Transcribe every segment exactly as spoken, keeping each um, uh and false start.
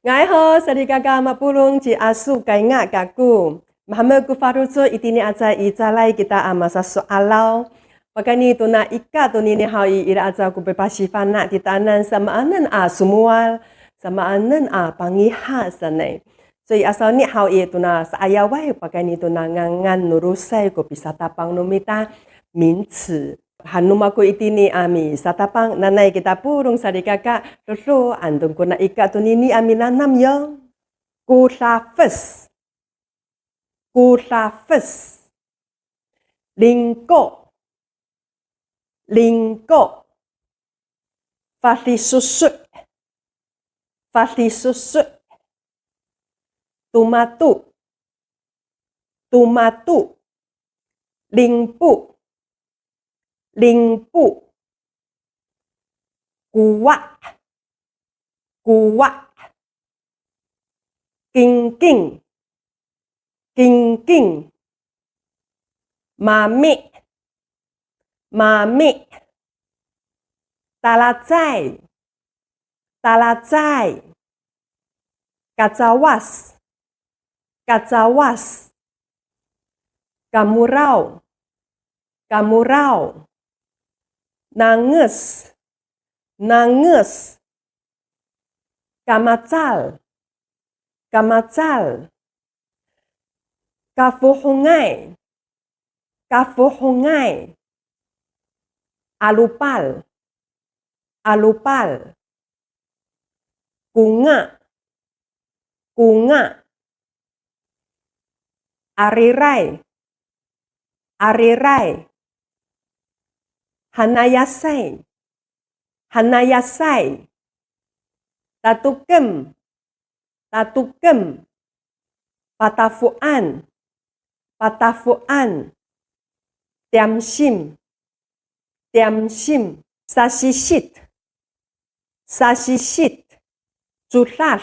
Nga'ay ho, salikaka mapolong, ci Aso Kaynga kako. Mahemek ko faloco' itini aca i calay kita a masasowalaw. Pakayni tona ika tonini haw i, ira aca ko pipasifana' titaanan samaanen a somowal, samaanen a pangiha sanay. So i asawni haw i tona sa'ayaway pakayni tona ngangan no losay ko pisatapang no mita, 名词. Han no mako itini a misatapang, nanay kita polong salikaka, do^do^en to kona ika tonini a minanam yo. Kodafes. Kodafes. Lingko. Lingko. Fadisoso'. Fadisoso'. Tomato. Tomato. Lingpo. Lingpo. Kowa'. Kowa'. Kingking. Kingking. Mami'. Mami'. Talacay. Talacay. Kacawas. Kacawas. Kamoraw. Kamoraw. Nanges. Nanges. Kamacal. Kamacal. Kafohongay. Kafohongay. 'Alopal. 'Alopal. Konga. Konga. Ariray. Ariray. Hanayasay. Hanayasay. Tatokem. Tatokem. Patafoan. Patafoan. Tiyamsim. Tiyamsim. Sasisit. Sasisit. Codad.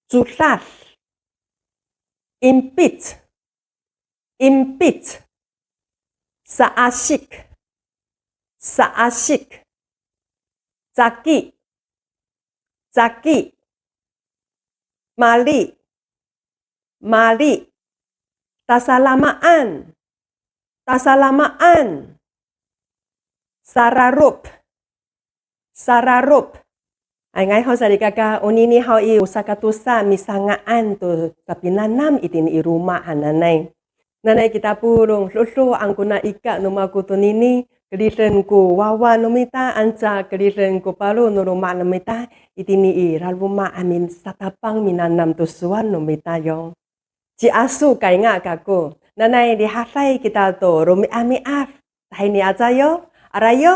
Codad. Impic. Impic. Saasik. Saasik. Caki. Caki. Mali. Mali. Tasalamaan. Tasalamaan. Sararop. Sararop. Ay, nga'ay ho salikaka, onini haw i, o sakatosa misanga'an to sapinanam itini i loma' hananay. Nanay kita polong, do^do^en kona ika no mako tonini, keriden ko wawa no mita, anca keriden ko paro no loma' no mita, itini i laloma' a misatapang minanam to sowal no mita yo. Ci Aso Kaynga kako, nanay rihaday kita to romi'ami'ad. Tahini aca yo, aray yo.